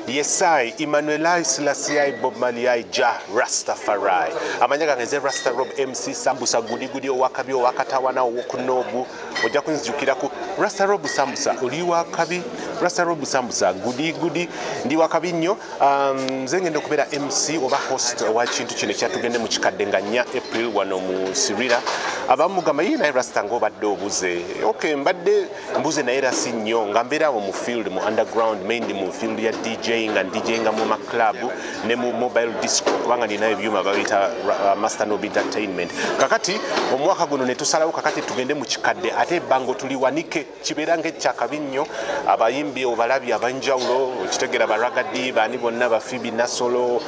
Yesai Emmanuelai Selassie Bob Marley Jah Rastafari. Amanya gange nze Rasta Rob MC Sambusa gudi gudi owakabi owakatawana owokunobu ojja kunzijukiraku Rasta Rob Sambusa oli wakabi Rasta Rob Sambusa gudi gudi ndi wakabi nnyo. Nze ngenda okubeera MC oba host wa kintu kino ekyatugende mu kikadde nga 4 April wano mu Sirira. Abamu mugamba ye naye Rasta ng'obadde obuze. Okay, mbadde mbuze naye era si nnyo nga mbeera awo mu field, mu underground, mainly mu field ya DJ, nga DJ nga mu maclub ne mu mobile disco, kubanga ninayo ebyuma babiyita Master Nob Entertainment. Kakati omwaka guno ne tusalawo kakati tugende mu kikadde, ate ebbango tuliwanike kibeera ng'ekyakabi nnyo. Abayimbi obalabi abanjawulo, okitegeera, ba Ragga Dee, baani bonna, ba Phoebe Nasolo,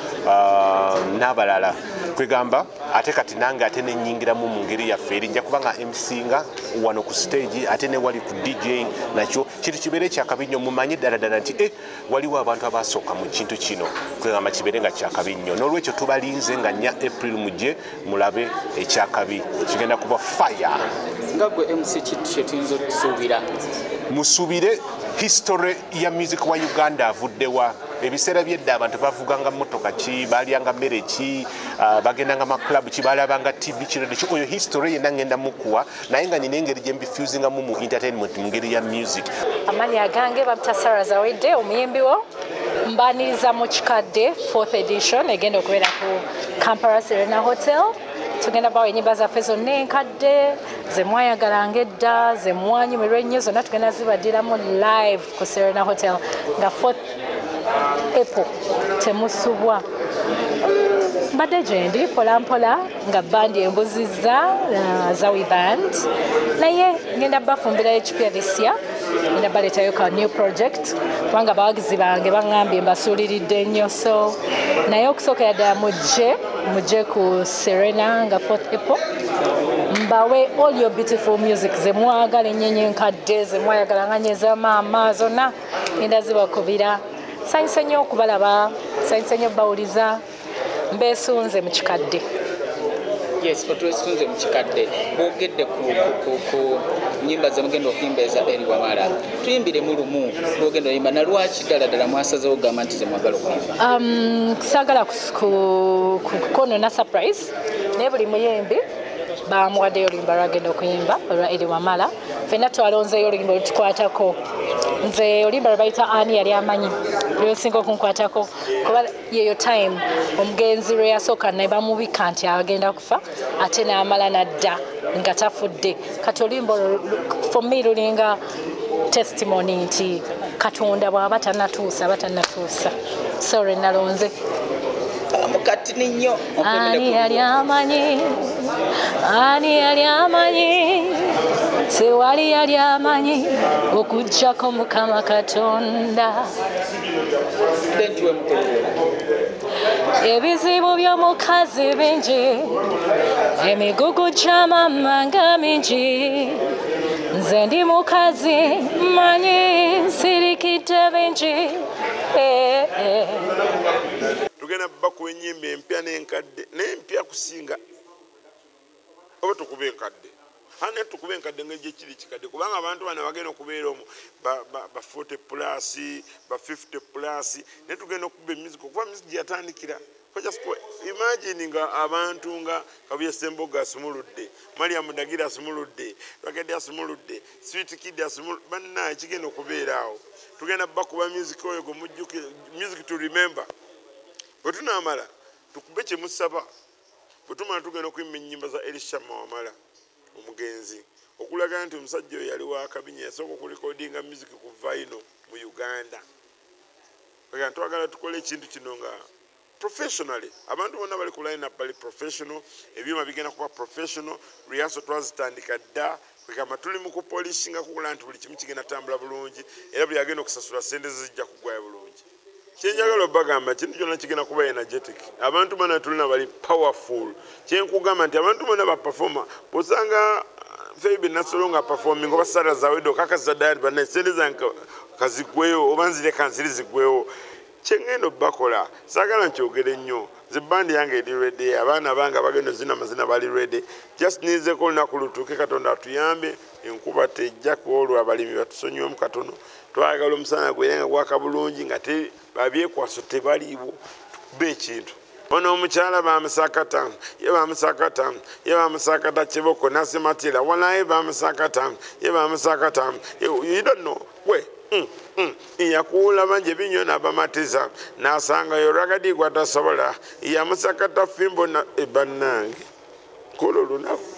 n'abalala. Kwegamba ate kati nange ate nenyingiramu mu ngeri yaffe eri nja kubanga MC nga wano ku stage ate ne wali ku DJ, nakyo kintu kibeere kyakabi nnyo. Mumanye ddala ddala nti waliwo abantu abasooka mu kintu kino. Kwegamba kibeere nga kyakabi nnyo. N'olwekyo tubalinze nga 4 April, mujje mulabe ekyakabi kigenda kuba fire. Nga gwe MC, kintu kyetuyinza okusuubira? Musuubire history ya music wa Uganda avuddewa, ebiseera byedda abantu bavuganga motoka ki, balyanga mmere ki, bagendanga maclub ki, balabanga TV ki, radio ki. Oyo history yenna ngenda mukuwa, naye nga nina engeri gye mbifusingamu mu entertainment mu ngeri ya music. Amannya agange bampita Sarah Zawedde, omuyimbi wo. Mbaniriza mu kikadde 4th edition egenda okubeera ku Kampala Serena Hotel. Tugenda bawa enyimba zaffe zonna enkadde zemwayagalanga edda, zemwanyumirwa ennyo, zonna tugenda zibadiramu live ku Serena Hotel nga 4th April. Temusubwa. Mbadde gyendi mpola mpola nga bandi embuzizza, Zawi Band, naye ngenda bafumbirayo ekipya this year. Ngenda baleetayo ka new project kubanga abawagizi bange baŋŋambye mbasuuliridde nnyo. So naye okusookera ddala mujje ku Serena nga 4th April, mbawe all your beautiful music zemwagala ennyo enkadde zemwayagala nga nyeza maama, zonna ngenda zibakubira. Sanyuse nnyo okubalaba, sanyuse nnyo bawuliza, mbeesunze mu kikadde. Yes, otwesunze mu kikadde. Boogedde ku nyimba zemugenda okuyimba eza Elly Wamala. Tuyimbiremu lumu lwogenda oyimba, nalwaki ddala ddala mwasazeho okugamba nti zemwagala okuyimba? Saagala kwonona surprise, naye buli muyimbi bamuwaddeyo oluyimba lwagenda okuyimba olwa Elly Wamala. Ffenna twalonzeeyo oluyimba olutukwatako. Nze oluyimba lwe bayita "Ani Yali Amanyi" lwesinga okunkwatako, kuba yeyo time omugenzi lwe yasooka ne bamubika nti agenda kufa, ate n'amala n'adda nga tafudde. Kati oluyimba olwo for me lulinga testimony nti Katonda bw'aba tannatuusa aba tannatuusa. So lwe nalonze. Mukatini nnyo. Ani yali amanyi, ani yali amanyi? Tewali yali amanyi okuggyako Mukama Katonda. Ntiwe mukulu. Ebizibu by'omukazi bingi, emigugu gy'amama nga mingi. Nze ndi mukazi manyi nsirikidde bingi. Eh, eh. Tugenda bakuwa ennyimba empya n'enkadde, n'empya kusinga oba tukuba enkadde ane tukuba enkadde ngeri ekiri kikadde, kubanga abantu bano bagenda okubeera omwo ba 40 plus, ba 50 plus, naye tugenda okuba emiziki okuba music gyeyatandikira. Imagine nga abantu nga Kabuye Semboga asumuludde, Mariam Dagira asumuludde, Ragga Dee asumuludde, Sweet Kid asumuludde, banna ekigenda okubeera awo. Tugenda bakuba music oyo gwe mujjukire, music to remember. Bwe tunaamala tukube kyemusaba, bwe tumala tugenda okuyimba ennyimba za Elisha Wamala omugenzi, okulaga nti omusajja oyo yali wakabinya, yasooka okurekodinga music ku vinyl mu Uganda. Ega twagala tukole ekintu kino nga professionally, abantu bonna bali ku line up bali professional, ebyuma bigenda kuba professional, rehearsal twazitandika dda. Kwegamba tuli mu kupolishinga kukola nti buli kimu kigenda tambula bulungi, era buli agenda okusasula sente ze zijja kuggwayo bulungi. Kyenjagala obagamba, kintu kyonna kigenda kuba energetic. Abantu bonna tulina bali powerful. Kyenkugamba nti abantu bonna baperforma, bwosanga Phoebe Nasolo nga performing oba Sara Zawedde okakasa ddala nti bannaye sente zange kazigweyo oba nzireka nziri zigweyo. Kyengenda obbakola saagala nkyogere nnyo. Nze bandi yange eri ready, abaana bange abagenda ozina amazina bali ready. Just ninzeko olunaku lutuuke, Katonda atuyambe, enkuba tejja ku olwo abalimi batusonyiwemu katono. Twagala omusana gwere nga gwaka bulungi nga babyekwaso tebaliiwo, tukube ekintu. Ono omukyala bamusakata, ye bamusakata, ye bamusakata kiboko nasimatira, walayi bamusakata, ye bamusakata, you don't know, we yakuula bangi ebinyo n'abamatiza n'asangayo ragadi gw'atasobola, yamusakata fimbo na bannange kola olunaku.